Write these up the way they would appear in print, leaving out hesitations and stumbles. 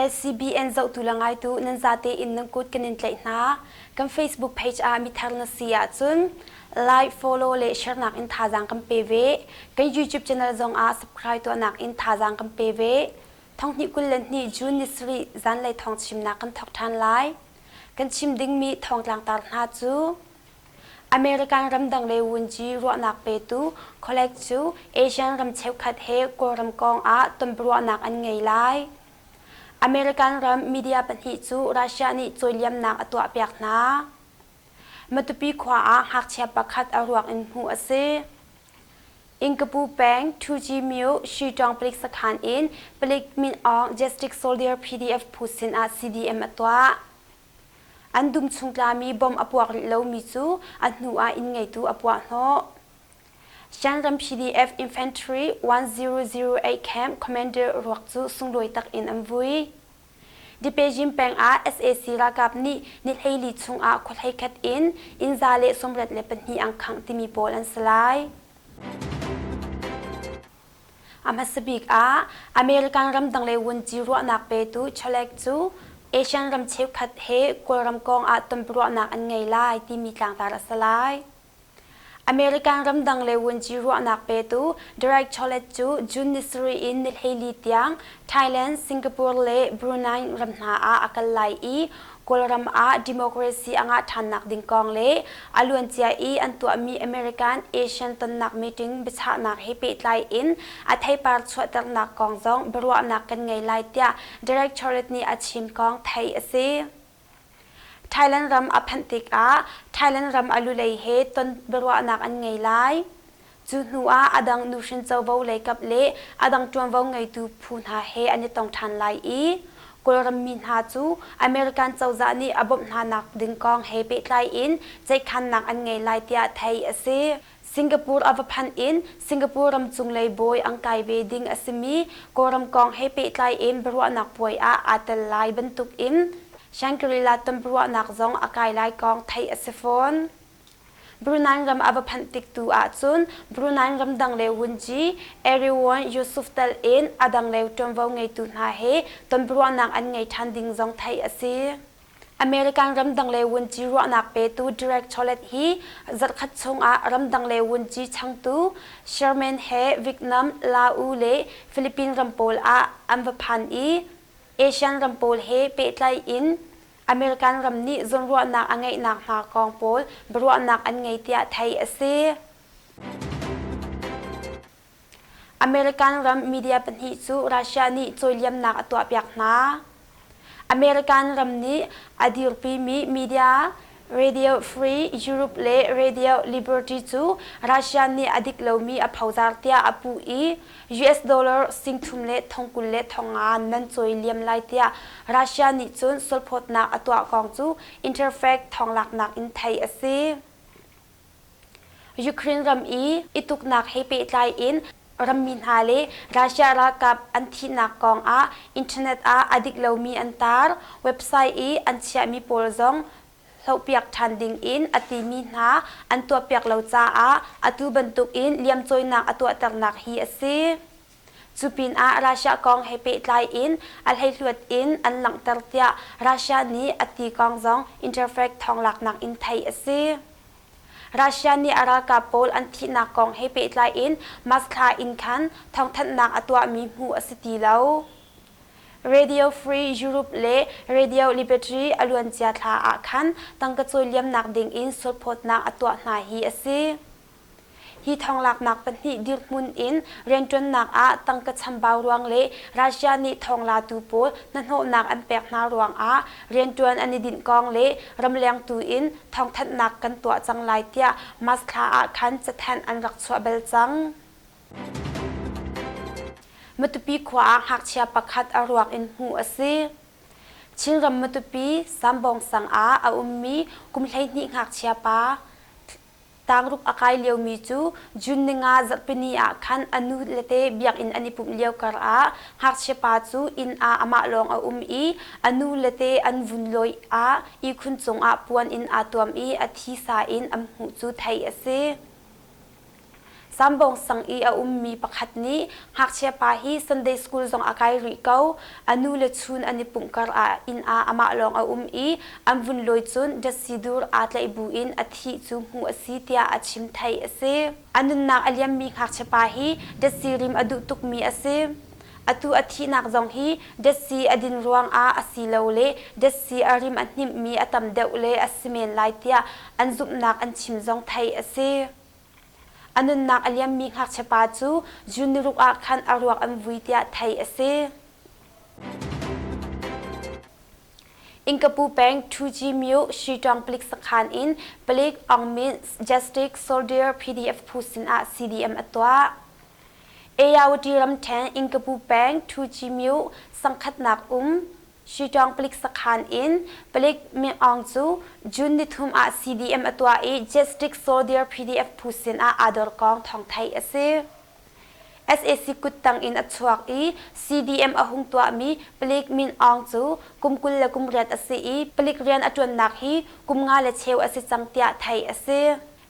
LCBN zohtu le ngaitu nan zate in nan kut kan in tlaih hna. Kan Facebook page ah mithar na si ahcun like, follow le share nak in thazaang kan pe ve. Kan YouTube channel zong ah subscribe tuahnak in thazaang kan pe ve. Thonghnih 22 June ni sarih zanlei thawng chimnak kan thawk ṭhan lai. Kan chim dingmi thawngtlang tar hna cu American ramdang le wunci ruahnak petu Kolek cu Asian ram cheukhat he Kawlram kong ah tonbiaruahnak an ngei lai. American ram media pahnih cu Russia nih cawiliamnak a tuahpiak hna. Matupi khua ah ngakchia pakhat a ruak in hmuh a si. Ingkapu peng Thuji myo Shitawng palik sakhan in palik Min Aung Justice Soldier PDF phu sin ah CDM a tuah. An dum chung tlami bom a puak rih lomi cu a hnu ah inn ngeitu a puah hnawh. Shan ram PDF Infantry 1008 Camp Commander ruak cu sunglawi tak in an vui. Dipejim peng ah sac ralkap nih ni 14 chungah khua hleikhat in inn 184 an khangh timi pawl an si lai. A hmasa bik ah American ramdang lei vunci ruahnak petu Cholek cu Asian ram cheukhat he Kawlram kong ah tonbiaruahnak an ngei lai timi tlangtar a si lai. American ramdang le vunci ruahnak petu Derek Chollet cu June ni sarih in ni 14 tiang Thailand, Singapore le Brunei ram hna ah a kal lai i Kawlram ah democracy a ngah ṭhannak ding kong le a luancia i an tuahmi American Asian tonnak meeting biachahnak he pehtlai in a theipar chuahternak kong zong biaruahnak kan ngei lai tiah Directorate nih a chim kong theih a si. Thailand ram a phanh tikah Thailand ram a lulei he ton biaruahnak an ngei lai. Cu hnu ah a dang nuhrin covo leikap le a dang ṭuanvo ngeitu phu hna he an i tong ṭhan lai i Kawlram mi hna cu American cozah nih a bawmh hnanak ding kong he pehtlai in ceihkhannak an ngei lai tiah theih a si. Singapore a va phanh in Singapore ramcung lei bawi an kai ve ding a simi Kawlram kong he pehtlai in biaruahnak puai ah aa tel lai bantuk in Shangri-La tonbiaruahnak zong a kai lai kong theih a si fawn. Brunei ram a va phanh tik tu ahcun Brunei ramdang le vunci Erywan Yusof tel in a dang le ṭuanvo ngeitu hna he tonbiaruahnak an ngei ṭhan ding zong theih a si. American ramdang le vunci ruahnak petu Derek Chollet hi zarhkhat chungah ramdang le vunci changtu Sherman he Vietnam, Laos le Philippines ram pawl ah an va phan i Asian ram pawl he pehtlai in American ram nih zawnruahnak a ngeihnak hna kong pawl biaruahnak an ngei tiah theih a si. American ram media pahnih cu Russia nih cawiliamnak a tuahpiak hna. American ram nih a dirpimi media Radio Free Europe le Radio Liberty cu Russia nih a dik lomi a phozar tiah a puh i US dollar sing thum le thong 20 le thong nga nan cawi liam lai tiah Russia nih cun sualphawtnak a tuah kong cu Interfax thawnglaknak in theih a si. Ukraine ram i i tuknak he pehtlai in rammi hna le Russia ralkap an thihnak kong ah internet ah a dik lomi an tar. Website i an chiahmi pawl zong hlohpiak ṭhan ding in a timi hna an tuahpiak lo caah atu bantuk in liamcawinak a tuahternak hi a si. Cu pinah Russia kong he pehtlai in a hleihluat in an langhter tiah Russia nih a ti kong zong Interfax thawnglaknak in theih a si. Russia nih a ralkap pawl an thihnak kong he pehtlai in March thla in khan thawngthanhnak a tuahmi hmuh a si ti lo. Radio Free Europe le Radio Liberty a luancia thla ah khan tangka cawiliamnak ding in sualphawtnak a tuah hna hi a si. Hi thawnglaknak pahnih dirhmun in rianṭuannak ah tangka chambau ruang le Russia nih thawnglatu pawl hnahnawhnak an pek hna ruangah rianṭuan an i dinh kong le ramleng tu in thawngthanhnak kan tuah cang lai tiah March thla ah khan cathanh an rak chuah bal cang. Matupi khua ah ngakchia pakhat a ruak in hmuh a si. Chinram Matupi Sambawng sang ah a ummi kum 12 ngakchia pa Tangruk a kai liomi cu June ninga zarhpini ah khan a nu le te biakinn an i pumh lio kar ah ngakchia pa cu inn ah amah lawng a um i a nu le te an vun lawi ah ihkhun cungah puan in aa tuam i a thisa in an hmuh cu theih a si. Sambawng sang i a ummi pakhat nih ngakchia pa hi Sunday school zong a kai rih ko. A nu le chun an i pumh kar ah inn ah amah lawng a um i an vun lawi cun datsi dur aa tlaih buin a thih cu hmuh a si tiah a chim theih a si. A nunnak a liammi ngakchia pa hi datsi rim a duh tukmi a si. Atu a thihnak zong hi datsi a din ruangah a si lo le datsi a rim a hnimhmi a tam deuh le a si men lai tiah an zumhnak an chim zong theih a si. A nunnak a liammi ngakchia pa cu June niruk ah khan a ruak an vui tiah theih a si. Ingkapu peng Thuji myo Shitawng palik sakhan in palik Aung Min Justice Soldier PDF phu sinah CDM a tuah. Ayawati ramṭhen Ingkapu peng Thuji myo sangkhatnak um Shitawng palik sakhan in palik Min Aung cu June nithum ah CDM a tuah i Justice Soldier PDF phu sinah aa dor kong thawng theih a si. Sac kuttang in a chuak i CDM a hung tuahmi palik Min Aung cu kum 28 a si i palik rian a ṭuannak hi kum nga le cheu a si cang tiah theih a si.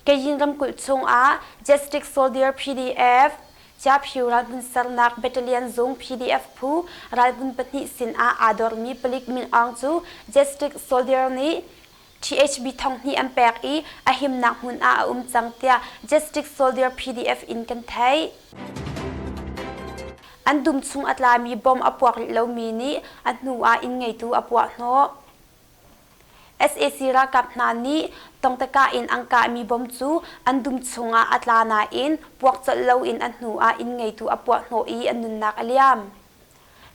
Kayin ramkulh chungah District Soldier PDF, Chiaphiu ralhmun sernak Battalion zung PDF phu ralhmun pahnih sin ah aa dormi palik Min Aung cu District Soldier nih THB thonghnih an pek i a himnak hmun ah a um cang tiah District Soldier PDF in kan theih. An dum chung a tlami bom a puak rih lomi nih a hnu ah inn ngeitu a puah hnawh. Sac ralkap hna nih tongteka in an kahmi bom cu an dum chungah a tla nain puak colh loin a hnu ah inn ngeitu a puah hnawh i a nunnak a liam.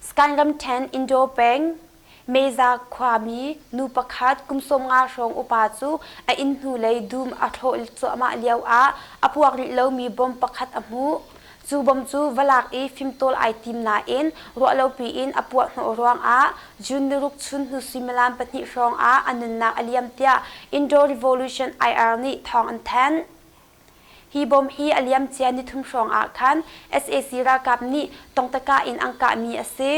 Skan ramṭhen Indo peng Meza khuami nu pakhat kum 50 hrawng upa cu a inn hnulei dum a thlawh cuahmah lioah a puak rih lomi bom pakhat a hmuh. Cu bom cu va lak i fimtawl ai tim nain ruahlopi in a puah hnawh ruangah June niruk chun hnu suimilam pahnih hrawng ah a nunnak a liam tiah Indo Revolution IR nih thawng an thanh. Hi bom hi a liamcia nithum hrawng ah khan sac ralkap nih tongtaka in an kahmi a si.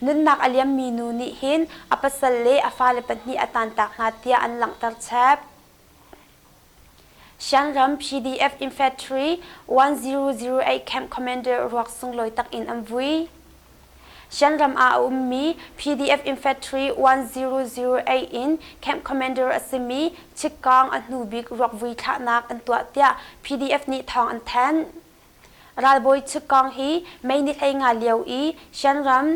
Nunnak a liammi nu nih hin a pasal le a fale pahnih a tantak hna tiah an langhter chap. Shanram PDF Infantry 1008 Camp Commander ruak sunglawi tak in an vui. Shanram ah a ummi PDF Infantry 1008 in Camp Commander a simi Chikkang a hnu bik ruakvui thlahnak an tuah tiah PDF nih thawng an thanh. Ralbawi Chikkang hi May ni 15 lio i Shanram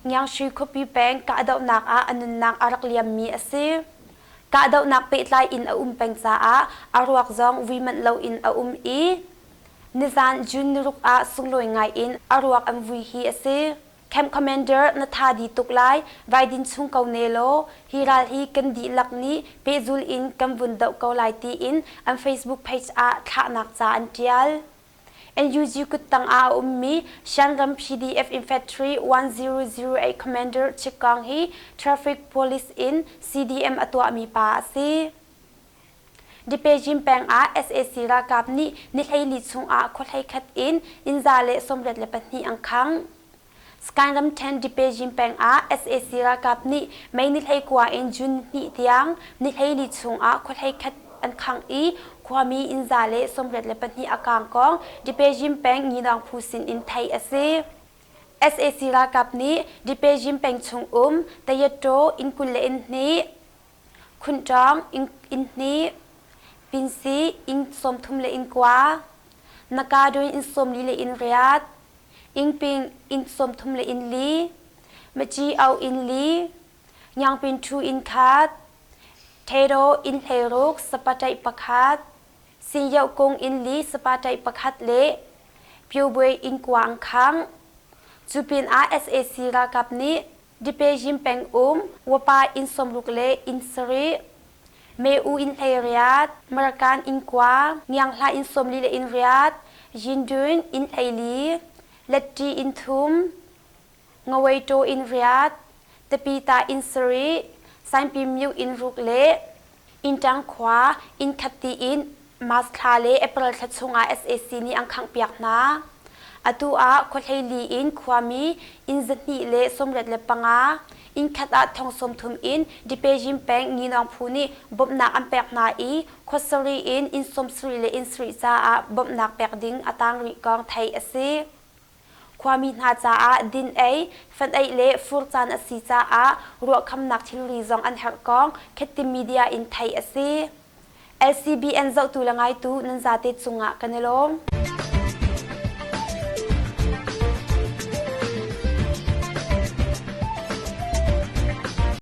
Ngiangshui khuapi peng kahdohnak ah a nunnak a rak liammi a si. Kahdohnak pehtlai in a um peng caah a ruak zong vui manh loin a um i Nizan June niruk ah sunglawi ngai in a ruak an vui hi a si. Camp Commander na tha di tuk lai, vai din chung ko ne law, hi ral hi kan dihlak nih pehzul in kan vun doh ko lai tiin an Facebook page ah thlahnak ca an tial. NUG kuttang ah a ummi Shanram PDF Infantry 1008 Commander Chikong hi Traffic Police in CDM a tuahmi pa a si. Dipejin peng ah sac ralkap nih ni 14 chung ah khua 11 in inn 182 an khangh. Sky ramṭhen Dipejin peng ah sac ralkap nih May ni 19 in June 2 tiang ni 14 chung ah khua 11 an khangh i khuami inn 182 a kaang kong Dipejin peng Nginawng phu sin in theih a si. Sac ralkap nih Dipejin peng chung um Tayattaw inn 22 Khunṭawng inn hnih, Pinsi inn 30 le inn kua, Nakadun inn 40 le inn riat, Ingping inn 30 le inn li, Maci Au inn li, Ngiangpin Ṭhu inn khat, Thedo inn 16 Sapataih pakhat, Sinyoh Kung inn li Sapataih pakhat le Pyobwe inn kua an khangh. Cu pinah sac ralkap nih Dipejin peng um Wapa inn 60 le inn sarih, Me-u inn 18, Marakan inn kua, Ngianghla inn 40 le inn riat, Yindun inn 14, Letṭi inn thum, Ngaweitaw inn riat, Tapita inn sarih, Sainpi myu inn ruk le Inṭang khua inn khat tiin March thla le April thla chungah sac nih an khanghpiak hna. Atu ah khua 14 in khuami inn 225, Innkhat ah thong 30 in Dipejin peng Nginawng phu nih bawmhnak an pek hna i khuasarih in inn 70 le inn sarih caah bawmhnak pek ding a tang rih kong theih a si. Khuami hna caah din ei, fan eih le fur caan a si caah ruahkhamnak thilri zong an herh kong Khettim Media in theih a si. LCBN zohtu le ngaitu nan zate cungah kan i lawm.